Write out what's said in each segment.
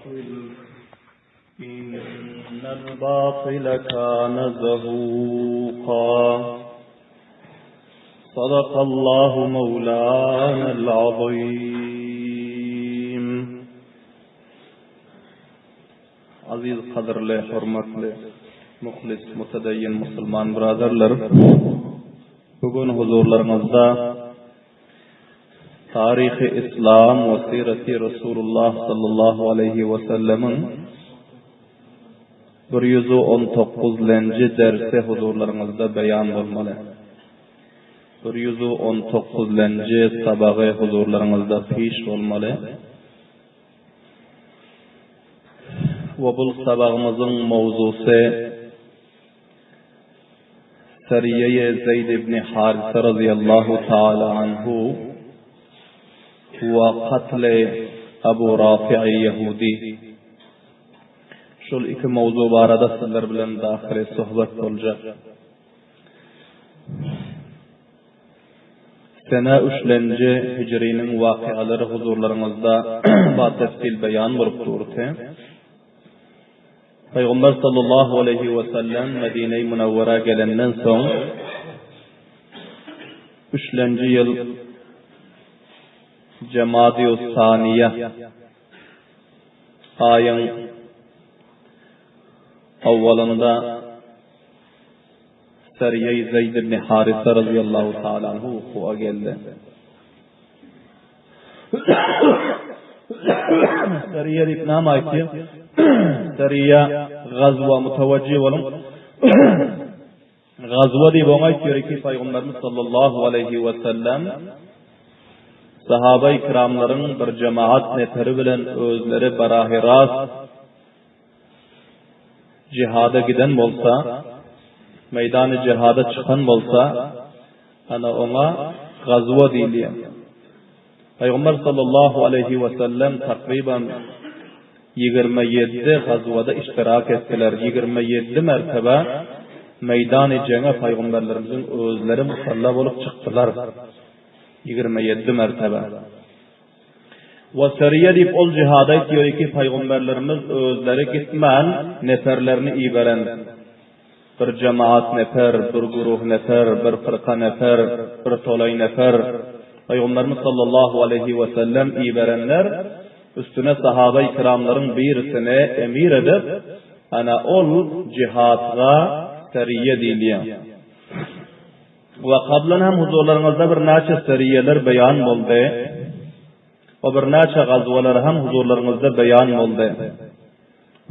إن الباطل كان زهوقا صدق الله مولانا العظيم Aziz gadyrly, hormatly, muhlis, mutedeyyin musulman byradarlar! Bu gün huzurlaryňyzda Taryhy Islam we Syreti Resulullah sallallahu aleýhi we sellemiň 119 lenji dersi huzurlaryňyzda beýan bolmaly. 119 lenji sabagy huzurlaryňyzda piş bolmaly. We bul sabagymyzyň mowzusy Seriýeýe Zeýd ibn Harise razyýallahu taala anhu we katly Abu Rafi'i Ýehudi. Şul iki mowzu barada sizler bilen dahyly söhbet boljak. Sene üçlenji hijriniň wakyalary huzurlaryňyzda batefsil beýan bolup durdy. Pygamber sallallahu aleýhi we sellem Medine-i Münewwerä gelenden soň üçlenji ýyl Jemadius Saniýe aýyň awwalynda Seriýe-i Zeýd ibn Harise razyýallahu taala anhu wuku'a geldi. Seriýe diýip näme aýtýar? Seriýe gazwa mutawajjih boluň. Gazwa diýip oňa aýtýar ki Pygamberimiz sallallahu aleýhi we sellem sahaba-i kiramlaryň bir jemaat neferi bilen özleri barahy rast jihada giden bolsa, meýdany jihada çykan bolsa, ana oňa gazwa diýilýär. Pygamber sallallahu aleýhi we sellem takryban 27 gazwada iştirak etdiler. 27 mertebe meýdany jeňe pygamberlerimiziň özleri musalla bolup çykdylar. 27 mertebe. We seriýe diýip ol jihada aýtýar ki, pygamberlerimiz özleri gitmän neferlerini iberen. Bir jemaat nefer, bir guruh nefer, bir fyrka nefer, bir tolaý nefer. Pygamberimiz sallallahu aleýhi we sellem iberenler üstüne sahaba-i kiramlaryň birisini emir edip, ana ol jihadga seriýe diýilýär. We kablan hem huzurlaryňyzda birnäçe seriýeler beýan boldy. We birnäçe gazwalar hem huzurlaryňyzda beýan boldy.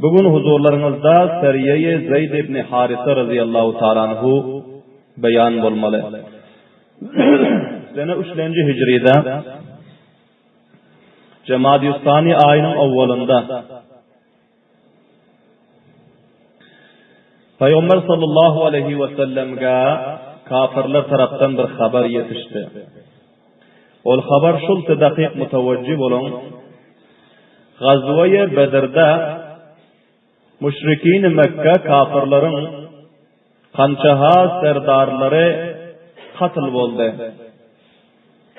Bu gün huzurlaryňyzda seriýeýi Zeýd ibn Harise razyýallahu taala anhu beýan bolmaly. Sene üçlenji hijride Jemadiüssani aýynyň owwalynda Pygamber sallallahu aleýhi we sellemge kafirler tarapdan bir habar ýetişdi. Ol habar şulty dakyk mutawajjy boluň. Gazwaýy Bedrde müşrikin Mekge kafirleriň kançaha serdarlary katl boldy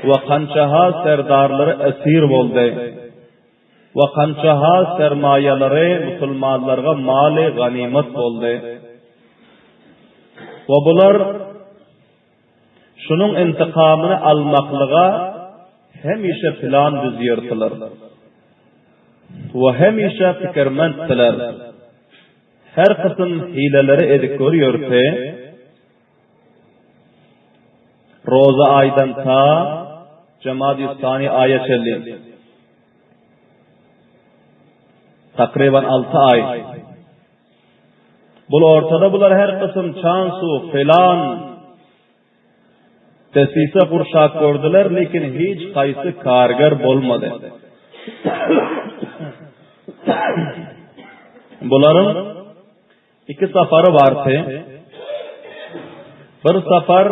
we kançaha serdarlary esir boldy. We kançaha sermaýalary musulmanlarga maly ganymat boldy. We bular şunuň intikamyny almaklyga hemişe plan düzýärdiler. We hemişe pikirmentdiler. Her kysym hileleri edip görýärdi. Roza aýdan ta Jemadiüssani aýa çenli. Takryban 6 aý. Bul ortada bular her kysym çansu, filan desise gurşap gördüler, lekin hiç haýsy karger bolmady. Bularyň Iki sapary bardy. Bir sapar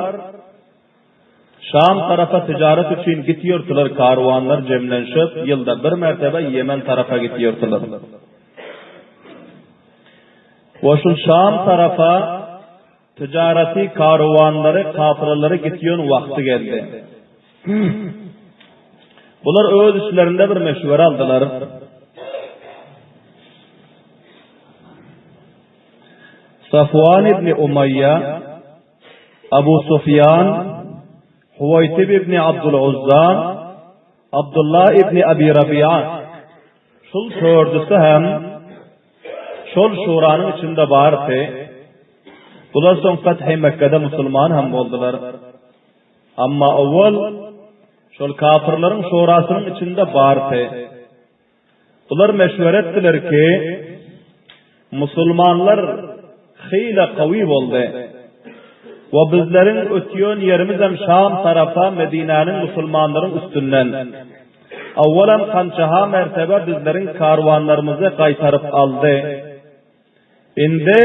Şam tarapa tijaret üçin gitýärdiler, karwanlar jemlenşip, ýylda bir mertebe Ýemen tarapa gitýärdiler. We şul Şam tarapa tijareti karwanlary, kafylalary gitýän wagty geldi. Bular öz içlerinde bir meşwere aldylar. Safwan ibn Umaýýa, Abu Sufýan, Huwaýtib ibn Abdul Uzza, Abdullah ibn Abi Rabi'a. Şul dördüsi hem şol şuranyň içinde bardy. Bular soň Fethi Mekgede musulman hem boldular. Amma owal şol kafirleriň şurasynyň içinde bardy. Bular meşwere etdiler ki, musulmanlar hyla gawy boldy we bizleriň ötýän ýerimizem Şam tarapa Medinäniň musulmanlaryň üstünden. Awwalam kançaha mertebe bizleriň karwanlarymyzy gaýtaryp aldy. Indi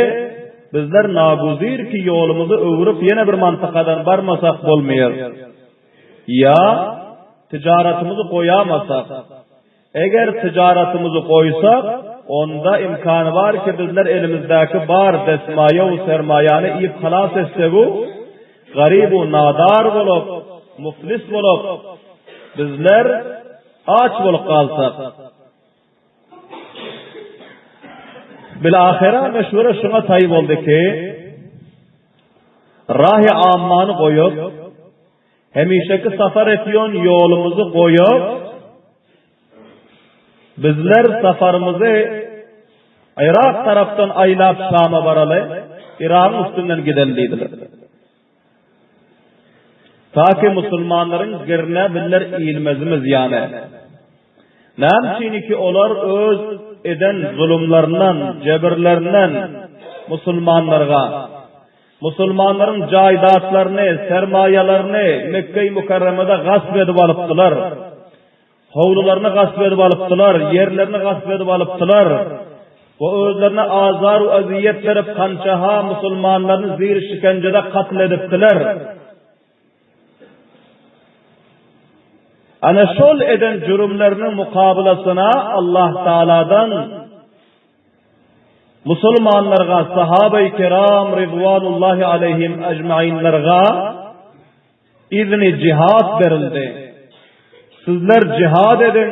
bizler naguzir ki ýolumyzy öwrüp ýene bir mantykadan barmasak bolmaýar. Ýa tijaratymyzy goýamasak. Eger tijaratymyzy goýsak, onda imkany bar ki bizler elimizdäki bar desmaýa u sermaýany iýip halas etsegu, garyb u nadar bolup, muflis bolup, bizler aç bolup galsak. Bilahera meşwere şuňa taý boldy ki, rahy ammany goýup, hemişeki safar etýän ýolumyzy goýup, bizler safarymyzy Yrak tarapdan aýlap Şama baraly, Yragyň üstünden gideli diýdiler. Ta ki musulmanlaryň girine bizler ilmezimiz ýany. Näme üçin ki olar öz eden zulumlaryndan, jebirlerinden musulmanlarga, musulmanlaryň jaýdatlaryny, sermaýalaryny Mekge-i Mükerremede gasp edip alypdylar. Howlularyny gasp edip alypdylar, ýerlerini gasp edip alypdylar we özlerine azar we ezýet berip kançaha musulmanlaryny zir şikenjede katl edipdiler. Ana şol eden jürümleriniň mukabylasyna Allah Taaladan musulmanlarga sahabeý kiram rizwanullahi aleýhim ejmainlerga Izni jihad berildi. Sizler jihad ediň,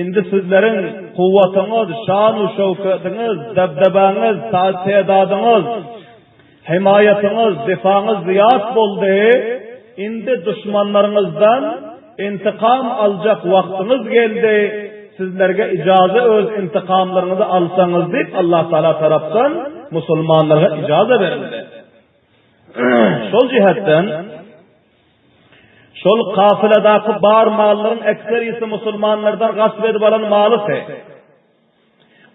indi sizleriň kuwwatyňyz, şan-u şöwketiňiz, debdebaňyz, tedadyňyz, hemaýatyňyz, difaňyz zyýat boldy, indi duşmanlaryňyzdan intikam aljak wagtyňyz geldi, sizlerge ijaza öz intikamlaryňyzy alsaňyz diýip Allah Taala tarapdan musulmanlara ijaza berildi. Şol jihetden şol kafiladaky bar mallaryň ekserisi musulmanlardan gasp edip alan malysy.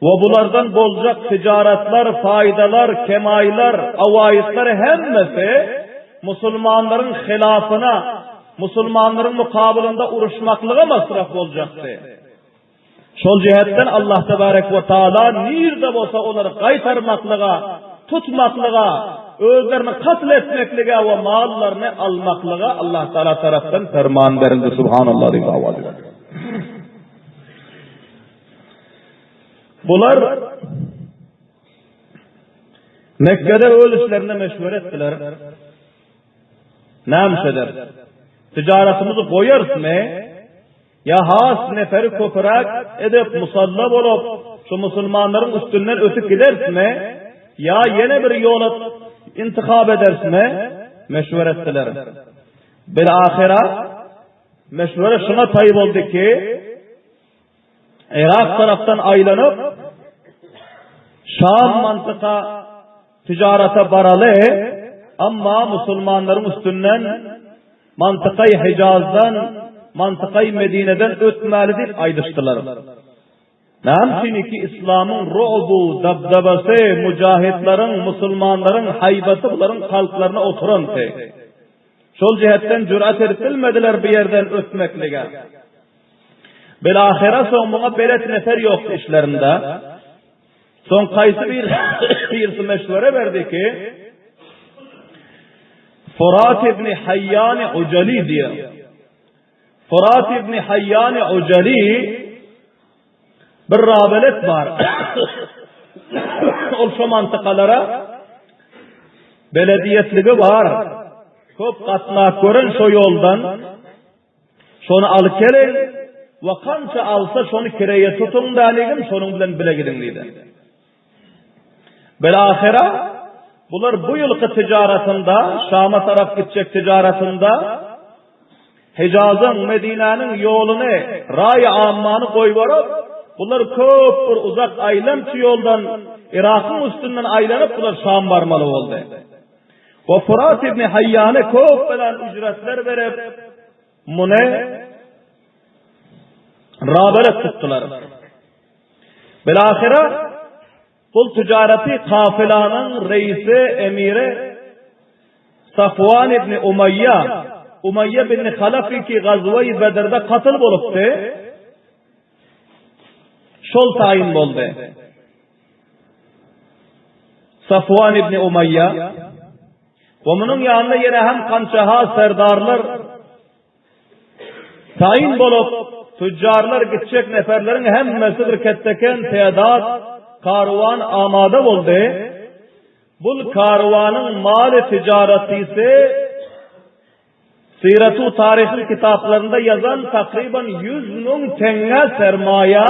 We bulardan boljak tijaratlar, faýdalar, kemaýlar, awaýytlar hemmesi musulmanlaryň hilafyna, musulmanlaryň mukabylynda uruşmaklyga masraf boljakdy. Şol jähetden Allah tebarek we taala nirde bolsa olary gaýtarmaklyga, tutmaklyga, özlerini katl etmeklige we mallaryny almaklyga Allah taala tarapdan perman berildi. Subhanallah diýip awaz berdi. Bular Mekgede öz işlerinde meşwere etdiler. Näme eder? Ticaretimizi goýarysmy? Ýa has neferi köpüräk edip musalla bolup, şu musulmanlaryň üstünden ötüp giderismi? Ýa ýene bir ýola intihap ederismi? Meşwere etdiler. Bil-ahyra meşwere şuňa taý boldy ki, Yrak tarapdan aýlanyp, Şam mantyka ticarata baraly, amma musulmanlaryň üstünden mantykaý Hijazdan, mantykaý Medineden ötmäli diýip aýdyşdylar. Näme üçin ki islamyň ru'bu, dabdabasy, mujahidleriň, musulmanlaryň haýbaty bularyň kalplaryna oturandy. Şol jihetden jürat edip bilmediler bu ýerden ötmeklige. Bilahira soň muňa belet nefer ýokdy işlerinde. Soň kaýsy bir birisi meşwere berdi ki, Furat ibn Hayyan Ucali diýer. Furat ibn Hayyan Ucali bir rabelet bar. Ol şo mantykalara belediýetligi bar. Köp gatnap gören şo ýoldan Şony alyp geliň we kança alsa şony kireýe tutuň däligim şonuň bilen bile gidiň diýdi. Bil-ahyra. bular bu ýylky tijaratynda, Şama tarap gitjek tijaratynda Hijazyň, Medinäniň ýoluny, raýy ammany goýbaryp, bular köp bir uzak aýlanç ýoldan Yrakyň üstünden aýlanyp bular Şam barmaly boldy. We Furat ibn Haýýana köp belan üjretler berip, muny rabelet tutdular. Bilahyra bul tijaraty kafilanyň reisi, emiri Safwan ibn Umaýýa, Umaýýa ibn Halafy ki gazwa-i Bedrde katyl bolupdy, şol taýyn boldy. Safwan ibn Umaýýa we munuň ýanynda ýene hem kançaha serdarlar Taýyn bolup, tüjjarlar gitjek neferleriň hemmesi bir ketdeken tedat karwan amada boldy. Bul karwanyň maly tijaratysy Syratu taryhyň kitaplarynda ýazan takryban 100 müň teňňe sermaýa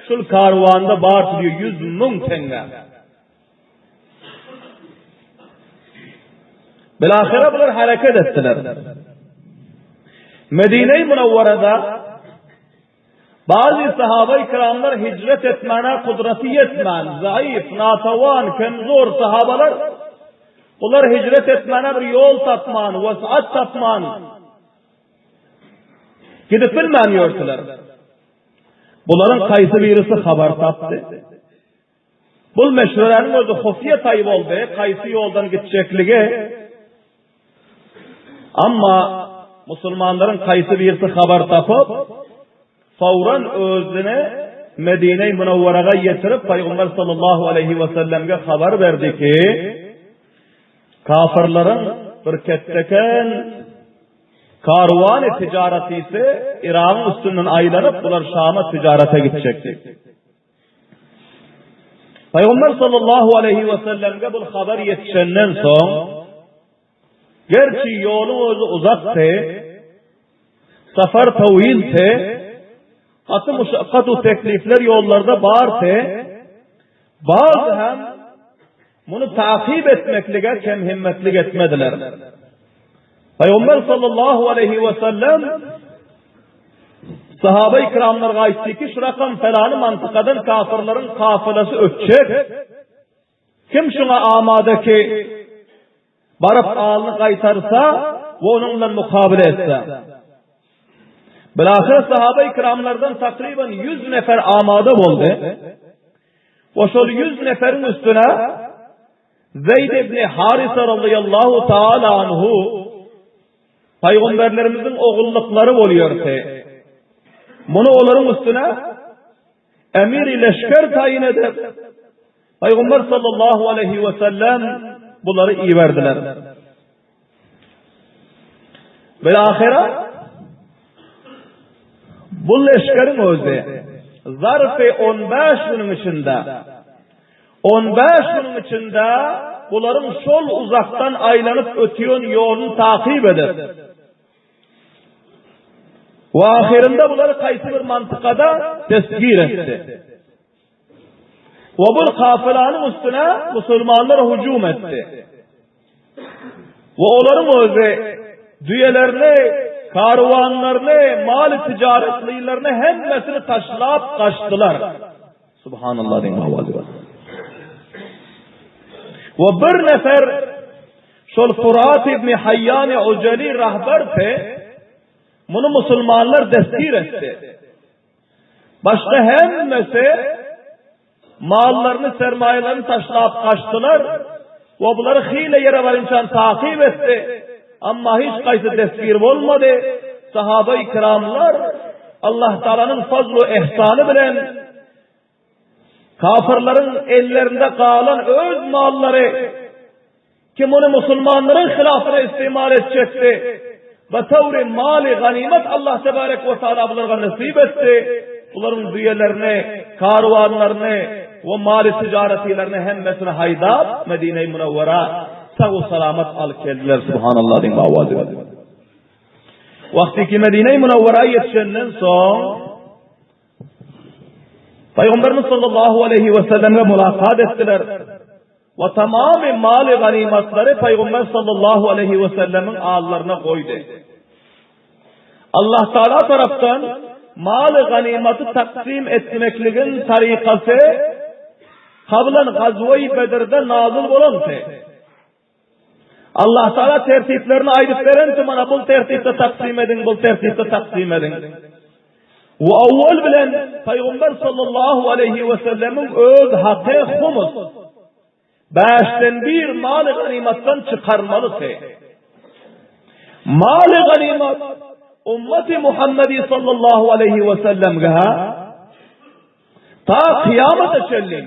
şul karwanda bar diýýär, 100 müň teňňe. Bilahyra bular hereket etdiler. Medine-i Münewwerede bazı sahaba-i kiramlar hicret etmäne kudraty ýetmän, zaif, natawan, kemzor sahabalar bular hicret etmäne bir ýol tapman, wesat tapman gidip bilmän ýördüler. Bularyň haýsy birisi habar tapdy? Bul meşweräniň özi hufiýa taý boldy, kaýsy ýoldan gitjekligi. Amma musulmanlaryň kaýsy birisi habar tapyp, fawran özüni Medine-i Münewweraga ýetirip, Pygamber sallallahu aleýhi we sellemge habar berdi ki, kafirleriň bir ketdeken karwany tijaratysy Yragyň üstünden aýlanyp, bular Şama tijarata gitjekdi. Pygamber sallallahu aleyhi ve sellemge bu habar ýetişenden soň, gerçi ýoluň özi uzakdy, safar tawildi, gaty muşakkat u teklifler ýollarda bardy, bazı hem muny takyp etmeklige kem himmetlik etmediler. Pygamber sallallahu aleyhi ve sellem sahaba-i kiramlarga aýtdy ki, şu rakam felany mantykadan kafirleriň kafilasy ötjek. Kim şuňa amada ki, baryp alyny gaýtarsa we onuň bilen mukabele etse. Bilahyr sahaba-i kiramlardan takryban 100 nefer amada boldy. We şol 100 neferiň üstüne Zeýd ibn Harisa razyýallahu taala anhu paýgamberlerimiziň ogullyklary bolýardy. Muny olaryň üstüne emir-i leşger taýyn edip, Paýgamber sallallahu aleýhi we sellem bulary iberdiler. Bilahyra bu leşgeriň özi zarfy 15 günüň içinde 15 günüň içinde bularyň şol uzakdan aýlanyp ötýän ýoluny takyp edip we ahyrynda bulary haýsy bir mantykada tesgir etdi. We bir kafilanyň üstüne musulmanlar hüjüm etdi. We olaryň özi düýelerini, karwanlaryny, maly tijaretlilerini hemmesini taşlap gaçdylar. Subhanallah diýen owazy bar. We bir nefer şol Furat ibn Hayyan Ujali rahbardy, muny musulmanlar destgir etdi. Başga hemmesi mallaryny, sermaýalaryny taşlap gaçdylar we bulary hile ýere barynçan takyp etdi. Amma hiç haýsy destgir bolmady. Sahaba-i kiramlar Allah Taalanyň fazlu ihsany bilen Kafirleriň ellerinde galan öz mallary kim ony musulmanlaryň hylafyna istimal etjekdi. Betawri maly ganymat Allah tebarek we taala bularga nesip etdi. Bularyň düýelerini, karwanlaryny we maly tijaretilerini hemmesini haýdap Medine-i Münewwera sag u salamat alyp geldiler. Subhanallah diýip awaz edip. Wagty ki Medine-i Münewwera ýetişenden soň Pygamberimiz sallallahu aleýhi we selleme mulakat etdiler. We tamamy maly ganymatlary Pygamber sallallahu aleýhi we sellemiň allaryna goýdy. Allah Taala tarapdan maly ganymaty taksym etmekligiň tarykasy kablan gazwe-i Bedirde nazyl bolandy. Allah Taala tertiplerini aýdyp berenti mana bul tertipde taksym ediň, bul tertipde taksym ediň. We awwal bilen Pygamber sallallahu aleýhi we sellemiň öz haky humus. Bäşden bir maly ganymatdan çykarmalysy. Maly ganymat ummeti Muhammedi sallallahu aleýhi we sellemge ta kyýamata çenli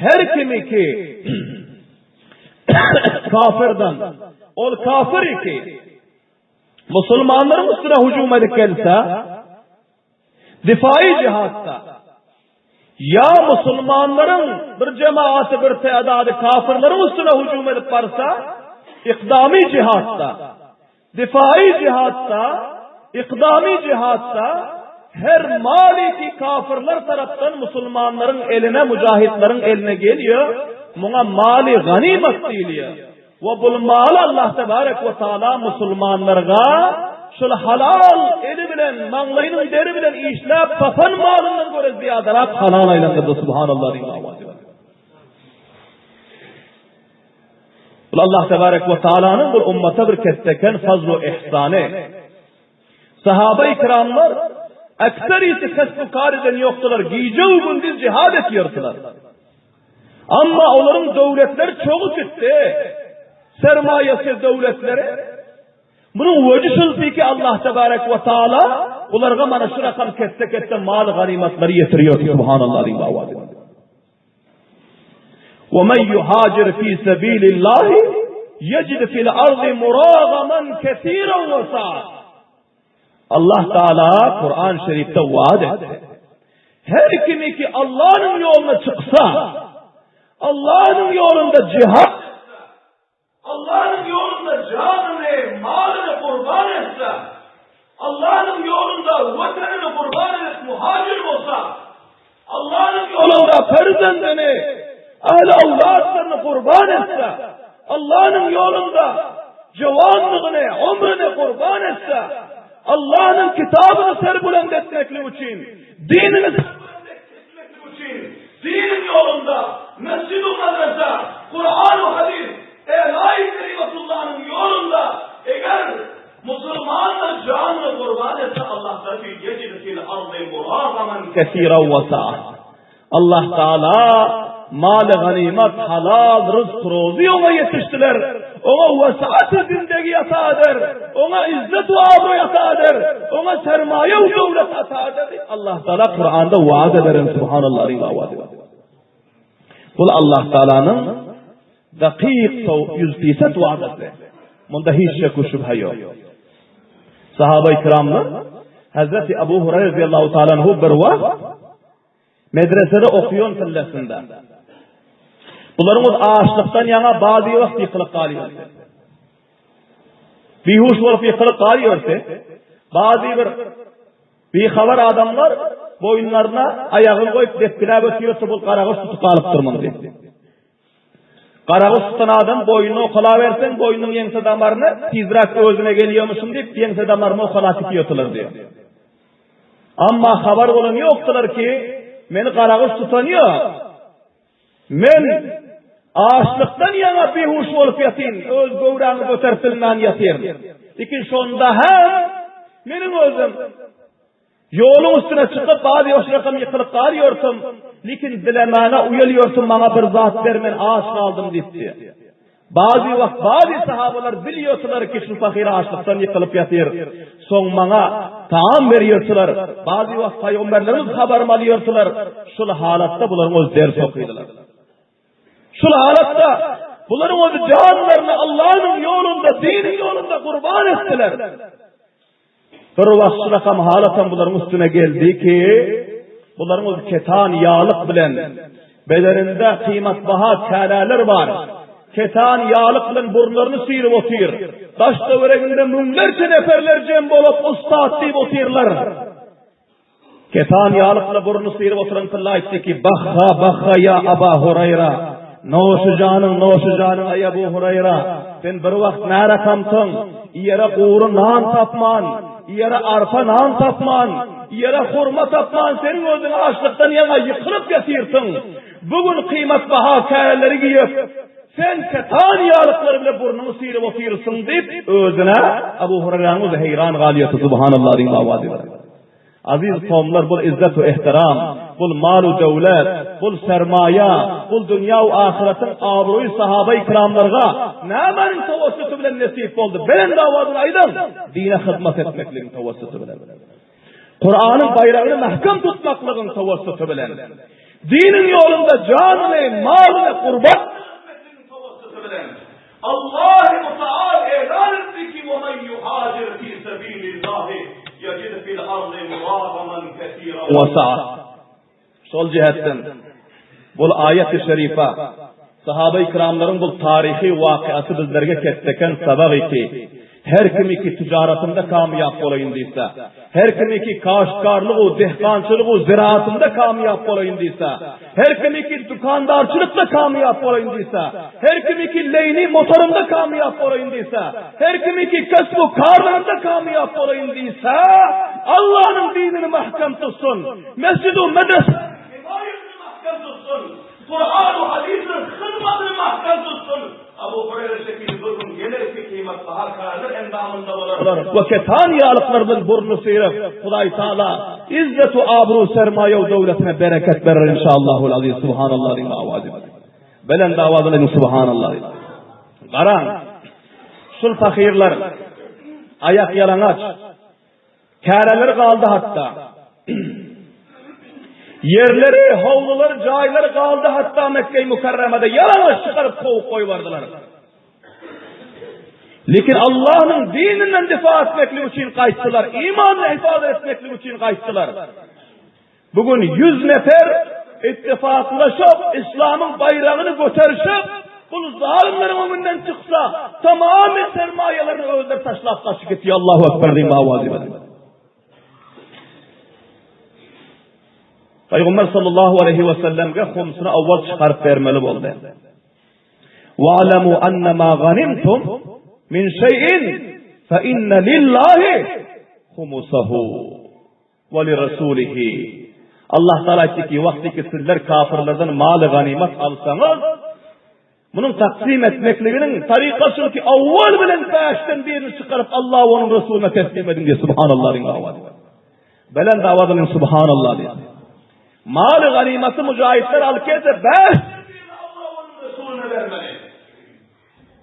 her kimi ki kafirden ol kafir ki Musulmanlaryň üstüne hüjüm edip gelse, difai jihatda ýa musulmanlaryň bir jemaaty bir tädady kafirleriň üstüne hüjüm edip barsa, ikdami jihatda, difai jihatda, ikdami jihatda her maliki kafirler tarapdan musulmanlaryň eline, müjahitleriň eline gelýär, muňa mali ganymat diýilýär. We bul maly Allah tebarek we taala musulmanlarga şol halal eli bilen, maňlaýynyň deri bilen işläp tapan malyndan görä zyýadarak halal aýlandyrdy. Subhanallah diýip awaz berdi. Bul Allah tebarek we taalanyň bir ummata bir kesseken fazlu ihsany. Sahaba-i kiramlar ekserisi kesb-u kar eden ýokdular, gije u gündiz jihad etýärdiler. Amma olaryň döwletleri çogup gitdi. Sermaýasy döwletleri. Munuň weji şuldy ki Allah tebarek we taala bularga mana şu rakam kesse-kesse mal ganymatlary ýetirýär. Subhanallah diýip awaz edildi. Ve men yuhacir fi sebilillahi yecid fil ardy muragaman kesiran ve sa'a. Allah Taala Kur'an Şerifde vaat etdi. Her kimi ki Allah'ın yoluna çıksa, Allah'ın yolunda cihat, Allah'ın yolunda canını, malını kurban etse, Allah'ın yolunda vatanını kurban edip muhacir olsa, Allah'ın yolunda perzendini, ähli awlatlaryny kurban etse, Allah'ın yolunda jawanlygyny, ömrüni kurban etse, Allah'ın kitabyny serbülend etmeklik üçin, dinini serbülend etmeklik üçin, dinin yolunda mescid-u medrese, Kur'an-u hadis, Elaý kelimetullah'nyň yolunda eger Musulmanlar janyny gurban etse Allah tarapy yecid fil ardy muragaman kesiran we sa'a. Allah Taala maly ganymat halal ryzk rozy oňa ýetişdiler. Oňa wesaat zindegi ata eder. Oňa izzet we abraý ata eder. Oňa sermaýa we döwlet ata eder diýip Allah Taala Kuranda wada beren subhanallah diýip. Bul Allah Taalanyň Dakyk 100% wadasy. Munda hiç şek we şübhe ýok. Sahaba-i kiramlar Hazreti Abu Hurayra radıyallahu ta'ala anhu bir wagt medresede okuýan sillesinde. Bularyň öz açlykdan ýaňa bazy wagt ýykylyp galýardy. Bihuş bolup ýykylyp galýardy. Bazy bir Bihabar adamlar boýunlaryna aýagyny goýup depgiläp ötýärse bul garagyş tutup galypdyr muny diýip. Garagyş tutan adam boýnuny okalaberseň boýnunyň ýeňse damaryny tizräk özüne gelýärmişin diýip ýeňse damaryny okalap gitýärdiler diýip. Amma habar bolan ýokdular ki meni garagyş tutan ýok. Men açlykdan ýaňa bihuş bolup ýatyn, öz göwrämi göterip bilmän ýatyryn. Lekin şonda hem meniň özüm ýoluň üstüne çykyp, baz ýoşrakam ýykylyp galýorsam, lekin dilemäne uýalýorsam, maňa bir zat ber, men aç galdym diýipdi. Bazy wagt bazy sahabalar bilýärdiler ki şu pahyr açlykdan ýykylyp ýatyr. Soň maňa taam berýärdiler. Bazy wagt paýgamberlerimiz habarymy alýardylar. Şul halatda bularyň öz ders okydylar. Şul halatda bularyň öz janlaryny Allah'yň ýolunda, diniň ýolunda gurban etdiler. Bir wagt şu rakam halatam bularyň üstüne geldi ki, bularyň öz ketan ýalyk bilen bedeninde kymmatbaha käläler bar. Ketan ýalyk bilen burunlaryny syryp otyr. Daş töwereginde müňlerçe neferler jem bolup ussat diýip otyrlar. Ketan ýalykla burnuny syryp oturan tylla aýtdy ki, Bahha, bahha ýa Aba Huraýra! Noşy janyň, noşy janyň, aý Ebu Huraýra, sen bir wagt närakamsyň, iýere gury nan tapman, iýere arpa nan tapman, iýere hurma tapman, seniň özüň açlykdan ýaňa ýykylyp ýatyrsyň. Bu gün kyýmatbaha käreleri geýip, sen ketan ýalyklary bile burnuňy syryp otyrsyň diýip, özüne Ebu Huraýranyň özi heýran galýardy, Subhanallah diýip awazy bilen. Aziz kowumlar bul izzet we ehtiram, bul mal u döwlet, bul sermaýa, bul dünýä u ahyratyň abroýy sahabaýy kiramlarga nämäniň towassuty bilen nesip boldy? Belent owaz bilen aýdyň, dine hyzmat etmekligiň towassuty bilen. Kuranyň baýragyny mähkem tutmaklygyň towassuty bilen. Diniň ýolunda janyny, malyny gurban etmekligiň towassuty bilen. Allahy Mutaal elan etdi ki, Ve men yuhacir fi sebilillahi yecid fil ardy muragaman kesiran ve sa'a. Şol jähetden bul aýaty şerifa sahaba-y kiramlaryň bul taryhy wakyasy bizlerge ketdeken sabak iki. Her kimiki tijaratynda kamýap bolaýyn diýse, her kimiki kaştkarlygu, dehkançylygu, ziraatynda kamýap bolaýyn diýse, her kimiki dükandarçylykda kamýap bolaýyn diýse, her kimiki leýni motorynda kamýap bolaýyn diýse, her kimiki kesbu karlarynda kamýap bolaýyn diýse, Allanyň dinini mähkem tutsun, mesjidu medresäniň hemaýasyny mähkem tutsun, Kuran-u hadysyň hyzmatyny mähkem tutsun. Abu Hureyre şekili bir gün geler ki kyýmatbaha kärler endamynda bolar we ketan ýalyklar bilen burnuny syryp, Hudaý Taala izzet we abru sermaýa we döwletine bereket berer inşallahul aziz subhanallah diýip awazy. Belent awaz bilen subhanallah. Garaň. Şul pahyrlar aýak ýalaňaç Käreleri galdy hatda. Ýerleri, howlulary, jaýlary galdy hatda Mekge-i Mükerremede ýalaňaç çykaryp kowup goýbardylar. Lekin Allah'yň dininden difa etmeklik üçin gaýtdylar, imanyny hifazat etmeklik üçin gaýtdylar. Bu gün 100 nefer ittifaklaşyp, İslamyň baýragyny göterişip, bul zalymlaryň öňünden çyksa, tamamy sermaýalaryny özleri taşlap gaçyp gitýär. Allahu Ekber diýip awazy bilen. Peygamber sallallahu aleyhi ve sellemge humsunu awwal çykaryp bermeli boldy. Wa'lemu annama ganimtum min şeyin fe inne lillahi humusahu. We li rasulihi. Allah Taala aýtdy ki, wagty ki sizler kafirlerden maly ganymat alsaňyz, munuň taksym etmekliginiň tarykasy şul ki, awwal bilen bäşden birini çykaryp Allah we onuň Resulyna teslim ediň diýip, subhanallah diýip awaz. Belent awaz bilen subhanallah diýip. Maly ganymaty müjahitler alyp gelse bäşden birini Allah we onuň Resulyna bermeli.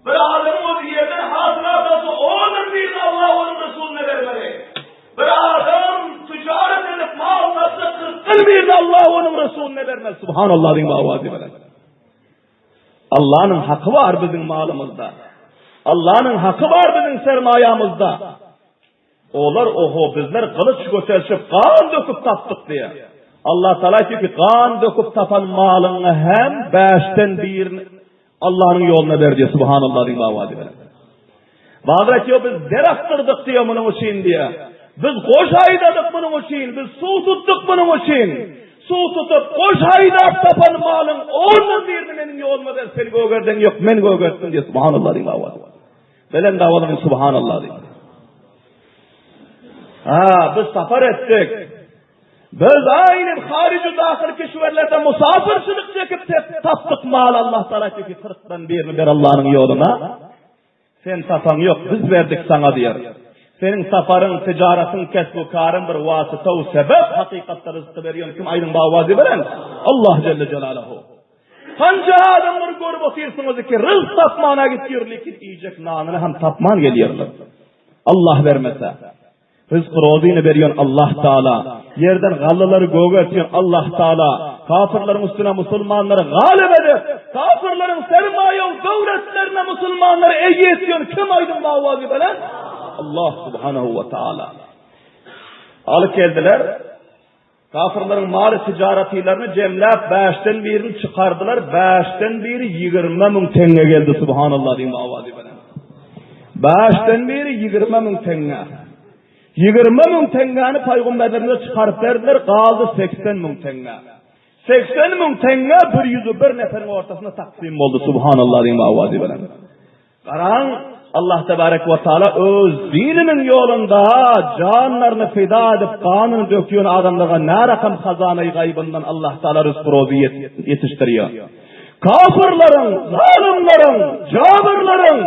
Bir adamyň özi ýerden hasylat alsa, ondan birini Alla we onuň Resulyna bermeli. Bir adam tijaret edip mal tapsa, kyrkdan birini Alla we onuň Resulyna bermeli. Subhanallah diýip awazy bilen. Allanyň haky bar biziň malymyzda. Allanyň haky bar biziň sermaýamyzda. Olar oho bizler gylyç göterişip gan döküp tapdyk diýýär. Allah Taala aýtýar ki, gan döküp tapan malyňy hem bäşden birini Allanyň ýoluna ber diýýär. Subhanallah diýip awazy bilen. Bazar aýtýar, biz der akdyrdyk diýýär munuň üçin diýýär. Biz goş aýdadyk munuň üçin, biz suw tutduk munuň üçin. Suw tutup, goş aýdap tapan malyň ondan birini meniň ýoluma ber, sen gögerden ýok, men gögertdim diýýär. Subhanallah diýip awazy. Belent awazy bilen Subhanallah diýip. Ha, biz sapar etdik. Biz aýnym haryjy dahyl kişwerlerde musafirçilik çekip tapdyk mal Allah Taala aýtdy ki kyrkdan birini ber Allanyň ýoluna. Sen tapaň ýok, biz berdik saňa diýer. Seniň saparyň, tijaratyň, kesbu karyň bir wasyta we sebäp hakykatda ryzky berýän kim aýdyň bawazy bilen? Allah Jelle Jelaluhu. Hanca adamlary görüp otyrsyňyz ki ryzk tapmana gitýär, lekin iýjek nanyny hem tapman gelýärler. Allah bermese. Ryzk-rozyny berýän Allah Taala, ýerden gallalary gögertýän Allah Taala, kafirleriň üstüne musulmanlary galyp edip, kafirleriň sermaýa we döwletlerine musulmanlary eýe etýän kim aýdyň bawazy bilen? Allah Subhanahu we Taala. Alyp geldiler. Kafirleriň maly tijaratylaryny jemläp bäşden birini çykardylar, bäşden biri 20 müň teňňe geldi, subhanallah diýip awazy bilen. Bäşden biri 20 müň teňňe. 20 müň teňňäni paýgamberlerimize çykaryp berdiler, galdy 80 müň teňňe. 80 mün teňňe 101 neferiň ortasynda taksim boldy. Subhanallah diýiň awazy bilen. Garaň, Allah tebarek we taala öz dininiň ýolunda janlaryny fida edip, ganyny dökýän adamlara närakam hazanaýy gaýbyndan Allah taala rızk rozy ýetişdirýär. Kafirleriň, zalymlaryň, jabirleriň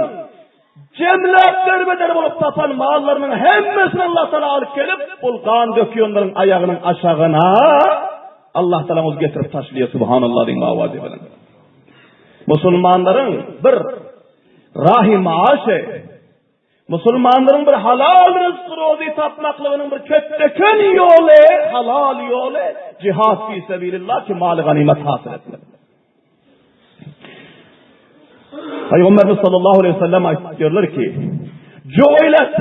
jemläp derbeder bolup tapan mallarynyň hemmesini Allah taala alyp gelip, ol gan dökýänleriň aýagynyň aşagyna Allah taala öz getirip taşlaýar. Subhanallah diýiň awazy bilen. Musulmanlaryň bir rahy maaşy, musulmanlaryň bir halal rızk rozy tapmaklygynyň bir ketdeken ýoly, halal ýoly jihad fi sebilillah ki maly ganymat hasyl etmek. Peygamberimiz sallallahu aleyhi ve sellem aýtýarlar ki, Ju'ilet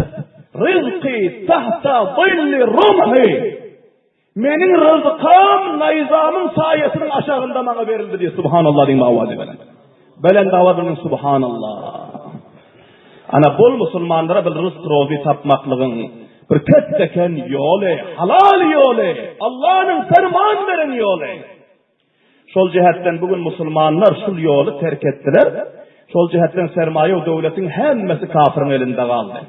rizqi tahta zilli rumhi Meniň ryzkym naýzamyň saýasynyň aşagynda maňa berildi diýip, Subhanallah diýiň awazy bilen. Belent awaz bilen Subhanallah. Ana bol musulmanlara bir ryzk rozy tapmaklygyň bir ketdeken ýoly, halal ýoly, Allanyň ferman beren ýoly. Şol jähetden bu gün musulmanlar şul ýoly terk etdiler. Şol jähetden sermaýa we döwletiň hemmesi kafiriň elinde galdy.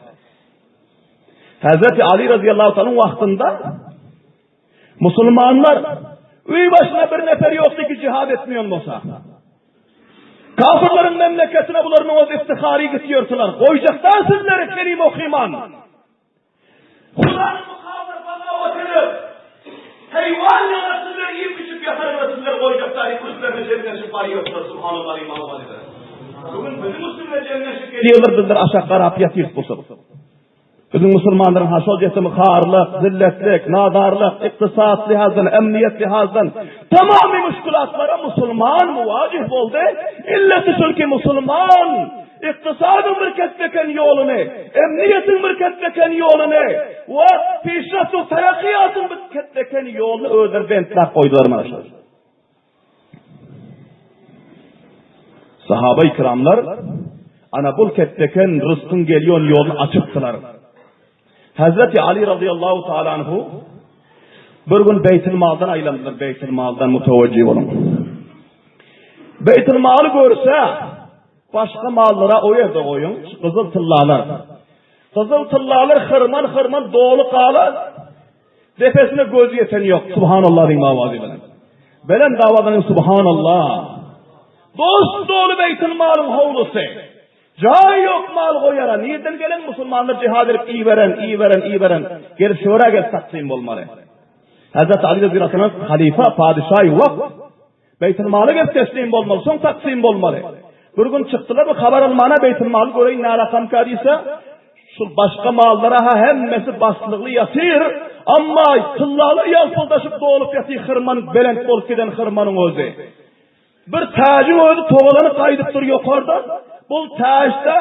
Hazreti Ali radıyallahu ta'ala wagtynda musulmanlar öý başyna bir nefer ýokdy ki jihad etmeýän bolsa. Kafirleriň memleketine bularyň öz iftihary gitýärdiler. Goýjakdan sizleri kelim okyman. Hudanyň mukabyr bagawat edip, heýwan ýaly sizler iýip-içip ýatarlar, sizler goýjak taryp üstlerine jemleşip barýarsylar, Subhanallah diýip awaz eder. Bu gün biziň üstümize jemleşip gelýärler, bizler aşak garap ýatyrys busup. Biziň musulmanlaryň ha şol ýetimi harlyk, zilletlik, nadarlyk, ykdysat lihazdan, emniýet lihazdan tamamy müşkülatlara musulman muwajih boldy. Illeti şol ki musulman Ykdysadyň bir ketbeken ýoluny, emniýetiň bir ketbeken ýoluny we peşraftu terakkiýatyň bir ketbeken ýoluny özleri bentläp goýdular mana şol. Sahaba-i kiramlar ana bul ketbeken ryskyň gelýän ýoluny açypdylar. Hazreti Ali radıyallahu taala anhu bir gün Beýtil Maldan aýlandylar, Beýtil Maldan mutawajjih boluň. Beýtil Maly görse, Başga mallara o ýerde goýuň, gyzyl tyllalar. Gyzyl tyllalar hyrman-hyrman doly galan, depesine gözi ýeten ýok. Subhanallah diýiň owazy bilen. Belent owazyň Subhanallah. Dos doly Beýtil malyň howlusy. Jaý ýok mal goýara. Nirden gelen musulmanlar jihad edip iberen, iberen, iberen. Gelip şöra gelip taksym bolmaly. Hazreti Ali radıyallahu anh halifa, padişah wagt Beýtilmala gelip teslim bolmaly, soň taksym bolmaly. Bir gün çykdylar bir habar almana Beýtilmaly göreýin närakamka diýse, şul başga mallara-ha hemmesi baslygly ýatyr, amma tyllalar ýalpyldaşyp dolup ýatyr hyrman belent bolup giden hyrmanyň özi. Bir täjiň özi togalanyp gaýdyp dur ýokardan. Bul täçde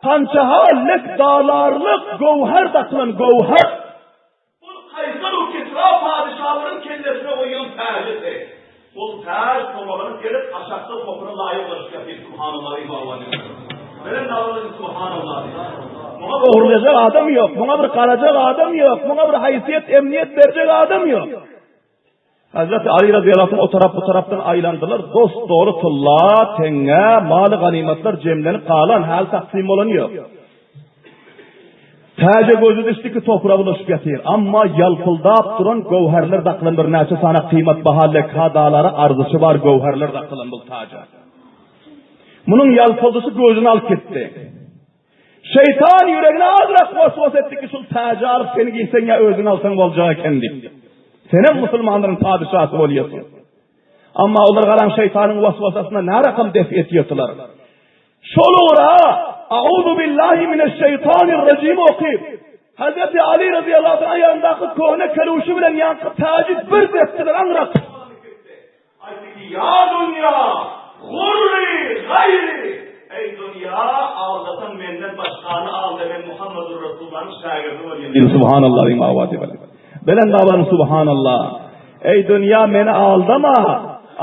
pançaha lek dalarlyk göwher dakylan göwher. Ol Kaýsar we Kisra padyşalaryň kellesine goýan täjidi. Ol täj togalanyp gelip, aşakda topuna laýyk ulaşyp ýatyr. Subhanallah diýip owazy bilen. Belent owazy bilen Subhanallah diýip. Muňa ogurlajak adam ýok, muňa bir garajak adam ýok, muňa bir haýsyýet, emniýet berjek adam ýok. Hazreti Ali radıyallahu anh o tarap bu tarapdan aýlandylar. Dost dogry tylla, teňňe, maly ganymatlar jemlenip galan, hal taksim bolan ýok. Täje gözi düşdi ki topraga bulaşyp ýatyr. Amma ýalpyldap duran göwherler dakylan birnäçe sany kyýmat baha lekadalara arzyşy bar göwherler dakylan bu taja. Munuň ýalpyldysy gözüni alyp gitdi. Şeýtan ýüregine azrak waswas etdi ki, şul täji alyp sen giýseň ýa özüň alsaň boljak eken diýip. Senem musulmanlaryň padyşasy bolýarsyň. Amma olar garaň şeýtanyň waswasasyna närakam def etýärdiler. Şol ugra Auzu billahi mineşşeýtanirrajim okyp, Hazreti Ali razyýallahu anh aýagyndaky köne keluşy bilen ýaňky täji bir depdiler aňrak. Aýtdy ki, Ýa dunýa, gurry gaýry! Eý, dunýa, aldasaň menden başgany alda, men Muhammedur Resulullanyň şägirdi bolýan diýdi. Subhanallah diýiň owazy bilen. Belent owazy Subhanallah. Eý, dunýa, meni aldama!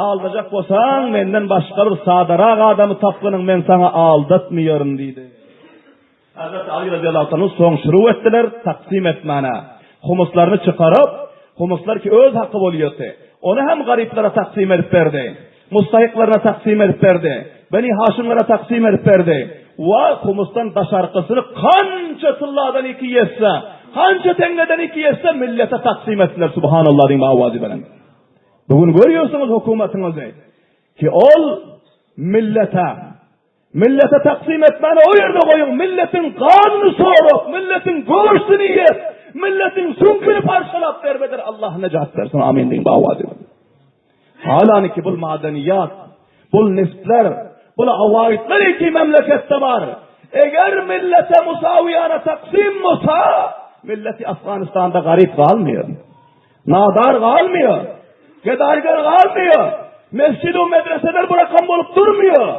Aldajak bolsaň, menden başga bir sadarak adamy tapgynyň, men saňa aldatmaýaryn diýdi. Hazreti Ali radıyallahu anh soň şuru etdiler taksim etmäne. Humuslaryny çykaryp, humuslar ki öz haky bolýardy. Ony hem garyplara taksym edip berdi. Mustahyklaryna taksym edip berdi. Beni Haşymlara taksym edip berdi. We humusdan daşarkysyny kança tylladan iki ýetse, kança teňňeden iki ýetse millete taksym etdiler. Subhanallah diýiň awazy bilen. Bu gün görýärsiňiz hökümetiňizi ki ol millete Millete taksym etmäni o ýerde goýuň, milletiň ganyny sorup, milletiň göwşüni iýip, milletiň süňküni parçalap bermedir. Allah nejat bersin. Amin diýiň bawa diýiň. Halaniki bul madeniýat, bul niftler, bul awaýytlar iki memleketde bar. Eger millete musawiýana taksym bolsa, milleti Afganistanda garyp galmaýar. Nadar galmaýar. Gedaýgar galmaýar. Mesjid we medreseler bu rakam bolup durmaýar.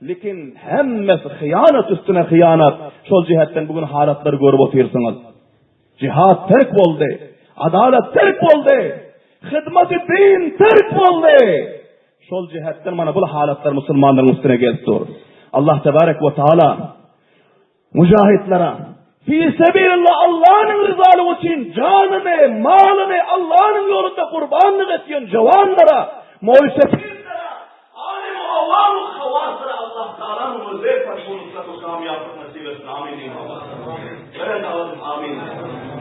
Lekin hemmesi hyýanat üstüne hyýanat. Şol jihetden bu gün halatlary görüp otyrsyňyz. Jihad terk boldy. Adalat terk boldy. Hyzmaty din terk boldy. Şol jihetden mana bu halatlar musulmanlaryň üstüne gelip dur. Allah tebarek we taala Mujahidlere, Fi sebilillah Allanyň ryzalygy üçin janyny, malyny Allanyň ýolunda gurbanlyk etýän jawanlara, moýsefidlere, alim awam hawaslara Allah Taalanyň özi fathu nusrat we kamýaplyk nesip etsin. Amin diýiň. Beren aladym amin.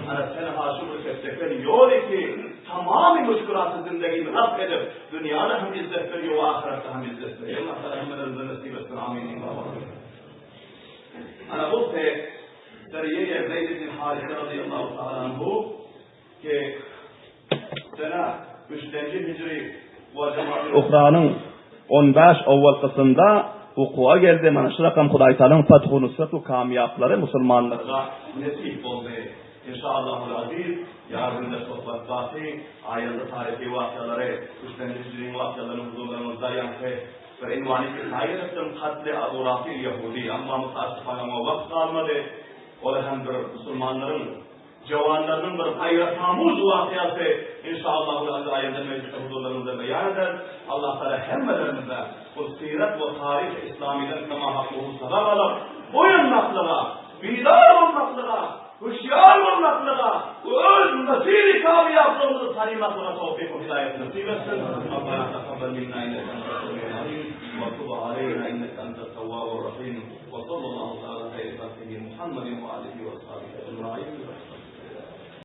Ana tenha şu bir kessekden ýol ki tamamy müşkülaty zindegini raf edip dünýada hem izzet berýär we ahyretde hem izzet berýär. Allah Taala hemmelerimize nesip etsin. Amin diýiň. Ana bu Seriýe Zeyd ibn Harise radiyallahu ta'ala anhu ki sene üçdenji hijri we Jemaat Uhranyň 15 owalkysynda wuku'a geldi. Mana şu rakam Hudaý Taalanyň fathu nusrat we kamýaplary musulmanlara nesip boldy. Inşallahul aziz ýardymda sohbat baky aýanda taryhy wakalary üçdenji hijriň wakalaryny huzurlaryňyzda ýaňky Bir ünwany kifaýa edipdim, Katli Abu Rafi Ýehudi, emma mutaassyfan oňa wagt galmady. Ol hem bir musulmanlaryň jawanlarynyň bir haýratamuz wakyasy. Inşaallahu azza aýanda mejlisde huzurlaryňyzda beýan ederis. Allah Taala hemmelerimize bu syrat we taryhy islamydan kema hakkuhu sabak alyp, oýanmaklyga, bidar bolmaklyga, Hüşýar bolmaklyga we öz mesiri kamýaplygymyzy tanymaklyga towfyk we hidaýat nesip etsin. Rabbana takabbal minna inneke entas semiul alim we tub aleýna inneke entat tawwabur rahim. We sallallahu taala haýri halkihi Muhammedin we alihi we ashabihi ejmain.